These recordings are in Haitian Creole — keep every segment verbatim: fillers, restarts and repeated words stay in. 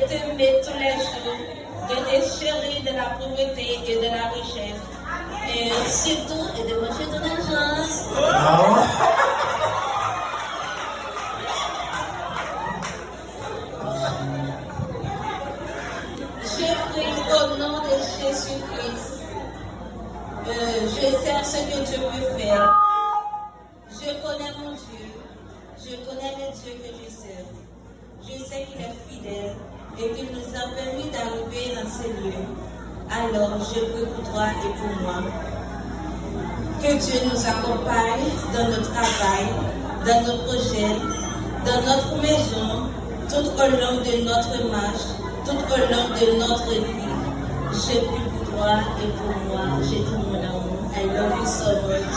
T'aimer tous les jours, de te chérir de la pauvreté et de la richesse, et surtout, et de manger ton argent. Ah ouais? Je prie au nom de Jésus-Christ. Euh, je sais ce que Dieu peut faire. Je connais mon Dieu. Je connais le Dieu que je sers. Je sais qu'il est fidèle et qu'il nous a permis d'arriver dans ce lieu. Alors, je prie pour toi et pour moi. Que Dieu nous accompagne dans notre travail, dans nos projets, dans notre maison, tout au long de notre marche, tout au long de notre vie. Je prie pour toi et pour moi. Je t'aime, mon amour. I love you so much.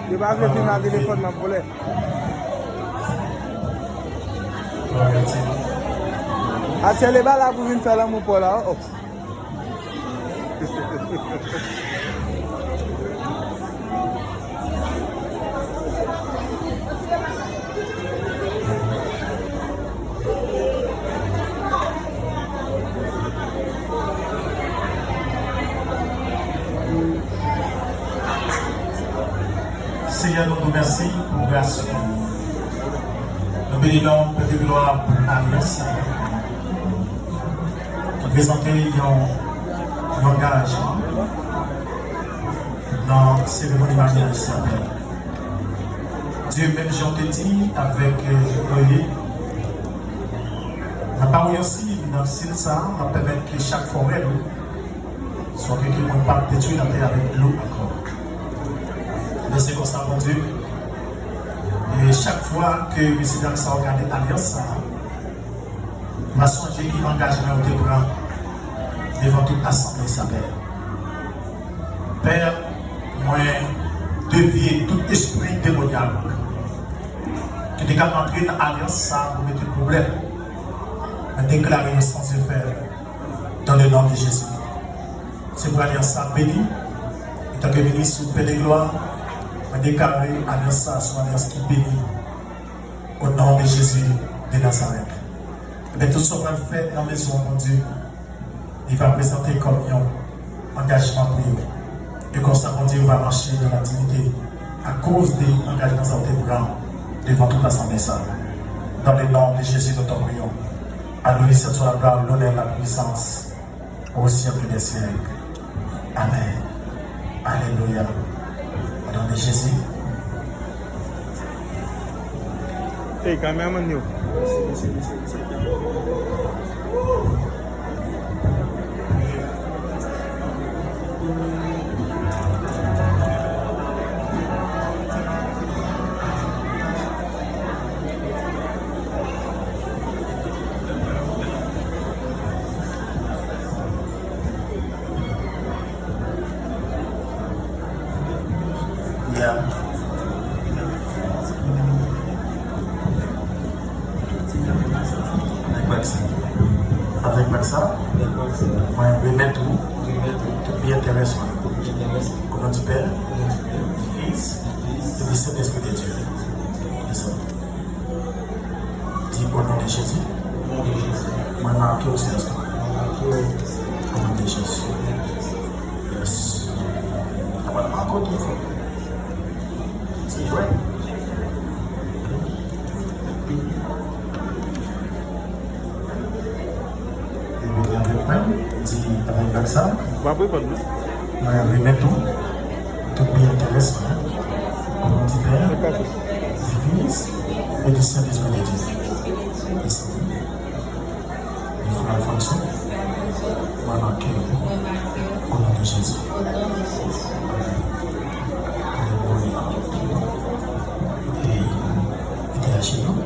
Yo pa vle filme a telefòn nan, volè. Atyèl e pa la pou vin fè lanmou pa w la, oh. Senyè, nou di w mèsi pou gras ou. Nou beni non w, Pè de glwa, pou alyans sa a. Ki prezante yon, yon angajman nan seremoni maryaj sa a. Dye, menm jan w te di avèk, euh, Noye, nan pawòl yon sil, nan sil sa a, m ap pèmèt ke chak fwa w wè nou, swa ke, ke mwen p ap detwi latè avèk dlo ankò. Men se konsa, Bondye, e chak fwa ke mesyedam sa yo gade alyans sa a, va sonje ki angajman yo te pran devan tout asanble sa, Pè. Pè, mwen devye tout espri demonyak ki te ka antre nan alyans sa a pou mete pwoblèm. Mwen deklare yo sans effet dans le nom de Jésus. Se pou alyans sa a beni. Antanke minis ou, Pè de glwa, mwen deklare alyans sa a se yon alyans ki beni. O non de Jezi de Nazarèt. Ebyen, tout sa w pral fè nan mezon an, Bondye, li va prezante kòm yon angajman pou yo. E konsa, Bondye, yo va mache nan la diyite akoz de angajman sa w te pran devan tout asanble sa. Dans le nom de Jésus, nous t'en prions. À lui seul soit la gloire, l'honneur, la puissance. Au siècle des siècles. Amen. Alléluia. Au nom de Jésus. Hey, kameraman yo. Yeah. Avèk bag sa. Avèk bag sa. Mwen remèt ou. Remèt ou. Tout byen terès mwen. Tout byen terès mwen. Au nom du Père. Au nom du Père. Du Fils. Du Fils. Et du Saint-Esprit de Dieu. C'est ça. Di, au nom de Jésus. Au nom de Jésus. Mwen make w se astwa. Mwen make w. Au nom de Jésus. Yes. Mwen make w tou fò. Se vre. Di avèk mwen, di avèk bag sa. W ap reponn, non? Mwen remèt ou tout byen terès mwen. Au nom du Père, du Fils et du Saint-Esprit de Dieu. Li fè alfonso. Mwen make w. Au nom de Jésus. Amen. Alelouya. Hey, rete ajenou.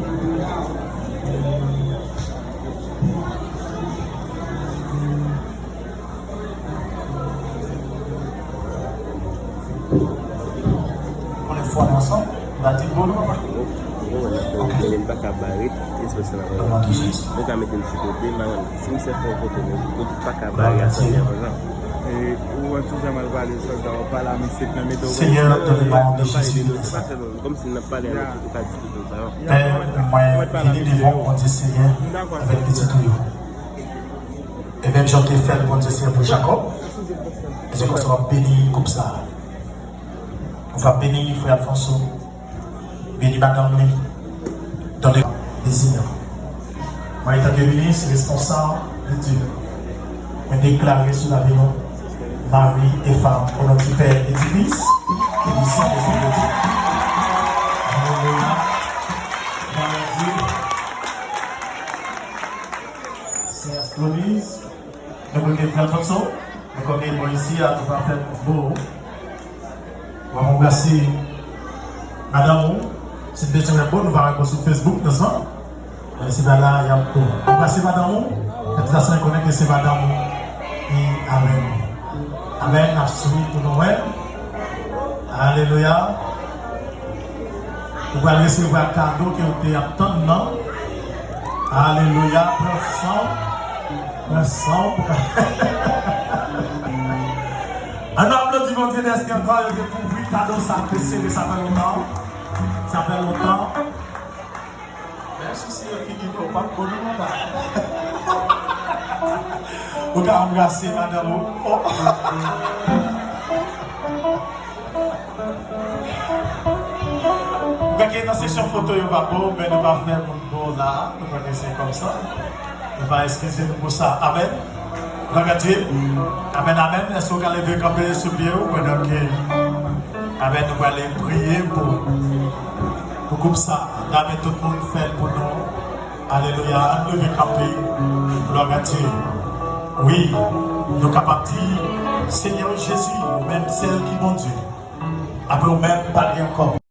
Fò ansanm, nou va di bon non. Bon, bon, bon, men m pa ka bare espas la. Mwen ka mete l sou kote, m pa konn si misye fè yon foto, men nou pa ka bare a san kèz an. E, ou wè tout jan m al pale sòlda, w ap pale a misye k nan mete w. Seigneur, dans le nom de Jésus de Nazareth. Kòmsi n ap pale avèk ou, ou ka di tout sa yo. Père, mwen vini devan ou, Bondye Seigneur, avèk pitit ou yo. E menm jan w te fè l, Bondye Seigneur, pou Jacob, e se konsa w ap beni koup sa a. Ou va beni frè Alfonso, beni madanm li, donne désir. Mwen, antanke minis, responsab de Dieu, mwen deklare sou lavi nou, mari e fanm, o non di Pè e di Fis e di Sentespri de Dye. Alelouya. Glwa a Dye. Sè Astronise. Nou kote frè Tonson, nou kote Moïse a, nou va fè bo. Mwen anbrase madanm ou. Si n bezwen wè bo, nou va wè bo sou Facebook, nan san. Men se pa la, y ap bo. Anbrase madanm ou. Fè tout sa konnen ke se madanm ou. E amèn. Amèn, n ap souri pou nou wè. Alelouya. Ou pral resevwa kado ke w te ap tann nan. Alelouya. Pran san w. Pran san w. Ann aplodi Bondye dèske ankò yo te kouvri kado sa k te sere, sa fè lontan. Sa fè lontan. Menm si se yo figi fè w pa bon non papa. Ou ka anbrase madanm ou. Oh. Ou kwè ke nan sesyon foto yo pa bon, men nou pa fè moun bon la. Nou kwè ke se kòmsa. Nou va eskize nou pou sa. Amèn. Glwa a Dye. Amèn, amèn. Èske ou ka leve kanpe sou pye w pandan ke, amèn, nou prale priye pou, pou koup sa. Dame tout moun fè l pou nou. Alelouya. Ann leve kanpe. Glwa a Dye. Wi, nou kapab di, Senyè Jezi, ou menm sèl ki Bondye. Apre ou menm, pa gen ankò.